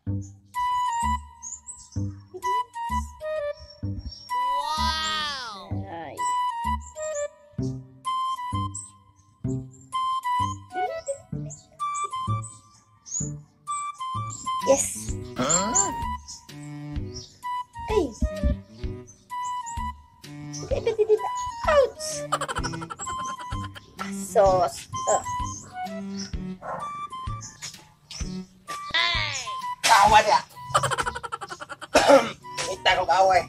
Wow! Ay. Yes. Huh? Ay. Hindi, hindi. Ouch! Sos. Ah. Kawa niya. Kita ko kawa eh.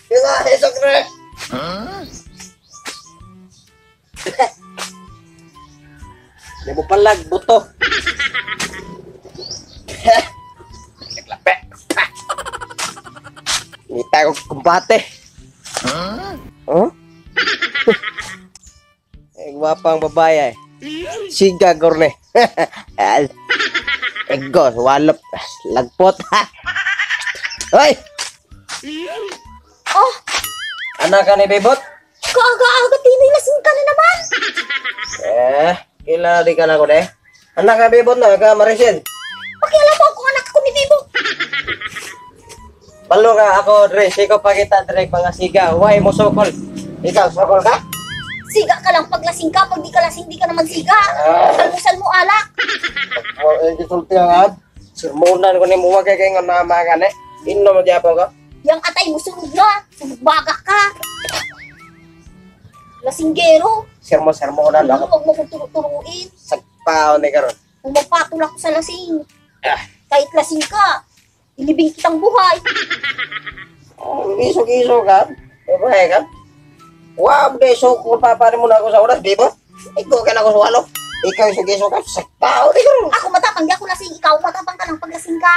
Diba, isok na. Huh? Di mo palag, buto. Naglape. Ngita ko kumbate. Huh? Huh? Eh, gwapang babae eh. Siga gorne. Ego, walop, lagpot. Hoy! Oh, Anak ka ni Bebot? Kaaga-aga, Tinoy, lasing ka na naman. Eh, kila di ka na ko de. Anak ka Bebot na, ka Maricel. Pakialam mo kung anak ko ni Bebot. Balo ka ako, Dre. Siko pakita, Dre, mga siga. Why mo sokol? Ikaw, sokol ka? Siga ka lang pag lasing ka. Pag di ka lasing, di ka naman siga. Almusal mo alak. Eh, gisulti ang ab. Sermonan ko ni mo, wag kay nga nama ka ni. Inom mo diapon ko. Yang atay mo, sunog na. Sunog baga ka. Lasinggero. Sermo-sermonan Ano, ako. huwag mo kong turu-turuin. Sagpaon ni karon. Kung magpatol ako sa lasing. Kahit lasing ka, ilibing kitang buhay. Oh, iso-iso ka. Babae ka. Wow, de sokol pa pa mo na ako sa oras, di ba? Ikaw ka na ako sa walo. Ikaw iso-iso ka. Sagpaon ni karon. Ako matapang, di ako lasing. Ikaw matapang ka lang pag lasing ka.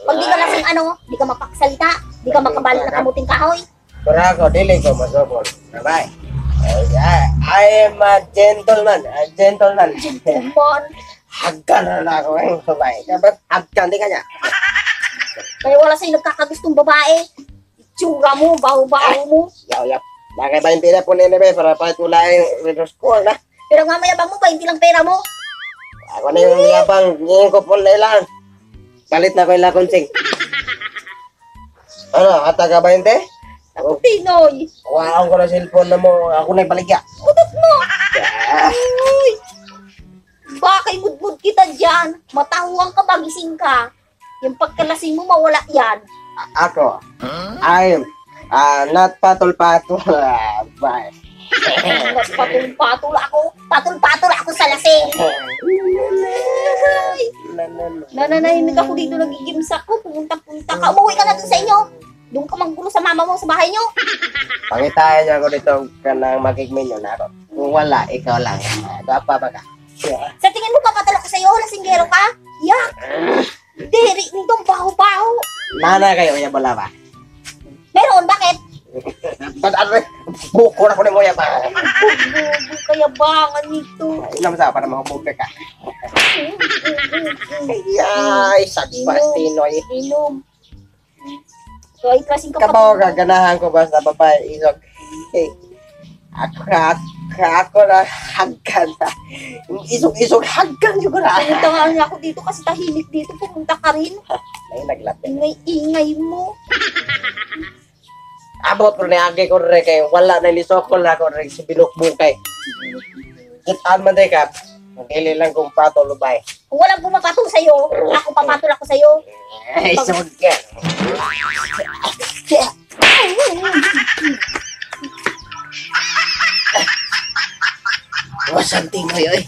Pag di ka lasing ano, di ka mapaksalita, di ka makabalik na kamuting kahoy. Pero ako, dili ko masokol. Babae. I am a gentleman. A gentleman. Gentleman. Hagkan na ako ang babae. Dapat hagkan di kanya. Kaya wala sa'yo nagkakagustong babae. Itsura mo, baho-baho mo. Yaw, yaw. Bakit ba hindi na po nene para patulain yung score na? Pero nga mayabang mo ba, hindi lang pera mo. Ako na yung yabang, ngayon ko po na ilang. Palit na ko ilang konsing. Ano, ata ka ba hindi? Ako, Pinoy. Kuhaan ko na cellphone na mo, ako na ibaligya. Udot mo. Uy. Bakit mudmud kita dyan? Matahuan ka ba, gising ka? Yung pagkalasing mo, mawala yan. Ako, Huh? I'm not patol-patol. Bye. Mas patol-patol ako. Patol-patol ako sa lasing. Ay. Nananahimik ako dito, nagigimsak ko. Pumunta-punta ka. Umuwi ka na dun sa inyo. Doon ka manggulo sa mama mo sa bahay nyo. Pakitaan niya ako dito ka ng magigminyo na ako. Kung wala, ikaw lang. Gapa ba ka? Sa tingin mo, papatol ako sa'yo? Lasinggero ka? Yak! Diri nitong baho-baho. Nana kayo, ya bola ba? Meron, bakit? Ba't ano eh? Buko na ko ni Moya ba? Bubo, kayabangan nito. Inom sa para mahubog ka. Ay, sagpas Tinoy. Inom. Kahit lasing ka pa. Kabaw ka, ganahan ko basta babae isog. Hey, ako na hagkan na. Isog-isog hagkan yun ko na. Pumunta nga rin ako dito kasi tahimik dito. Pumunta ka rin. Ay, naglapit. Ingay-ingay mo. Abot ko ni agi ko rin kay wala na nisokol na ako rin si binukbukay. Kitaan man day ka. Dili lang kung patol ubay. Kung walang pumapatol sa'yo, ako papatol ako sa'yo. Ay, isog ka. Wasan Tinoy, oy.